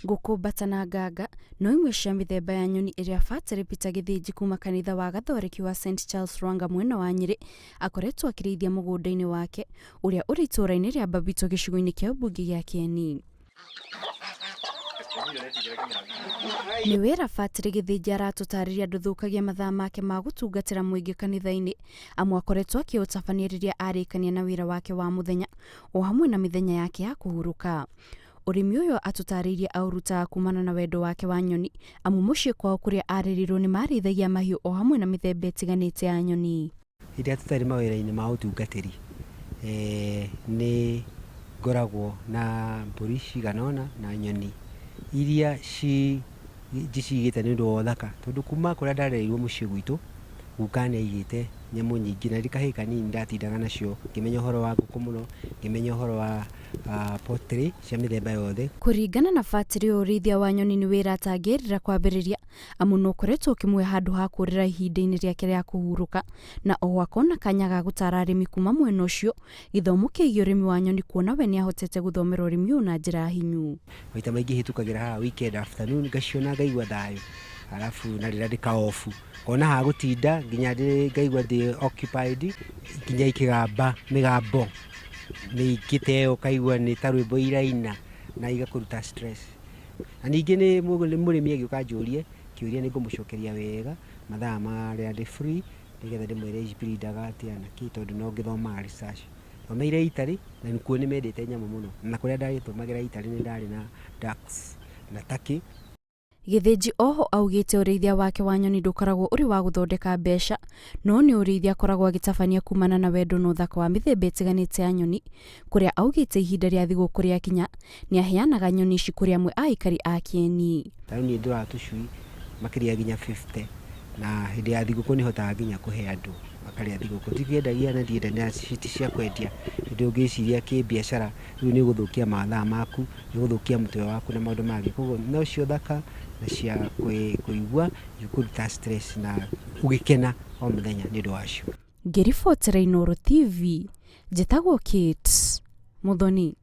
Ngũkũ, mbata na nganga no imwe cia mĩthemba ya nyoni ĩrĩa Batĩrĩ Peter Gĩthĩnji kuma kanitha wa Gathoreki wa St Charles Lwanga mwena wa Nyĩrĩ akoretwo akĩrĩithia mũgũnda-inĩ wake ũrĩa ũrĩ itũũra-inĩ rĩa Mbabito gĩcigo-inĩ kĩa ũmbunge gĩa Kĩeni. Nĩ wĩra Batĩrĩ Gĩthĩnji aratũtarĩria ndũthũkagia mathaa make ma gũtungatĩra mũingĩ kanitha-inĩ amu akoretwo akĩũtabania rĩrĩa arĩkania na wĩra wake wa mũthenya o hamwe na mĩthenya yake ya kũhurũka. Ũrĩmi ũyũ atũtarĩirie aũrutaga kumana na wendo wake wa nyoni amu mũciĩ kwao kũrĩa arereirwo nĩ marĩithagia mahiũ o hamwe na mĩthemba ĩtiganĩte ya nyoni. Hĩndĩ ĩrĩa tũtarĩ mawĩra-inĩ ma ũtungatĩri, nĩ ngoragwo na mbũri cigana ũna na nyoni iria njicigĩte nĩ ũndũ wa ũthaka, tondũ kuma kũrĩa ndarereirwo mũciĩ gwitũ, guka nĩ aigĩte nyamũ nyingĩ na ndĩ kahĩĩ kanini ndatindaga nacio, ngĩmenya ũhoro wa ngũkũ mũno, ngĩmenya ũhoro wa poultry cia mĩthemba yothe. Kũringana na Batĩrĩ ũyũ ũrĩithia wa nyoni nĩ wĩra atangĩrira kwambĩrĩria amu nĩ ũkoretwo ũkĩmũhe handũ ha kũũrĩra ihinda-inĩ rĩake rĩa kũhurũka na oho akona kanya ga gũtaara arĩmi kuma mwena ũcio gĩthomo kĩgiĩ ũrĩmi wa nyoni kuona we nĩahotete gũthomera ũrĩmi ũyũ na njĩra hinyu. Maita maingĩ hĩtũkagĩra haha weekend afternoon ngaciona ngaigua thayũ, arabu na rĩrĩa ndĩ ka off ngona ha gũtinda nginya ngaigua ndĩ occupied nginya ikĩgamba mĩgambo mĩingĩ ta ĩyo ũkaigua nĩ ta rwĩmbo iraina na igakũruta stress. Na ningĩ nĩ mũrĩmi agĩũka anjũrie kĩũria nĩ ngũmũcokeria wega mathaa marĩa ndĩ free nĩgetha ndĩmwĩre ibrindaga atĩa na kĩ tondũ no ngĩthomaga research. Thomeire Italy na kuo nĩ mendete nyamũ mũno na kũrĩa ndagĩtũmagĩra Italy nĩ ndarĩ na ducks na turkey. Gĩthĩnji oho augĩte ũrĩithia wake wa nyoni ndũkoragwo ũrĩ wa gũthondeka mbeca, no nĩ ũrĩithia akoragwo agĩtabania kumana na wendo na ũthaka wa mĩthemba ĩtiganĩte ya nyoni, kũrĩa augĩte ihinda rĩa thigũkũ rĩakinya nĩaheanaga nyoni ici kũrĩ amwe a aikari a Kĩeni. Ta rĩu niĩ ndũraga tũcui makĩria nginya 50 na hĩndĩ ya thigũkũ nĩ hotaga nginya kũhe andũ makarĩa thigũkũ. Ndikĩendagia na ndiendagia ti cia kwendia, tondũ ũngĩciria kĩbiacara rĩu nĩ ũgũthũkia mathaa maku, nĩ ũgũthũkia mũtwe waku na maũndũ mangĩ. Koguo no cio thaka na cia kũigua igĩkũruta stress na ũgĩkena o mũthenya nĩ ũndũ wacio. Ngĩribotera Inooro TV, njĩtagwo Kate Muthoni.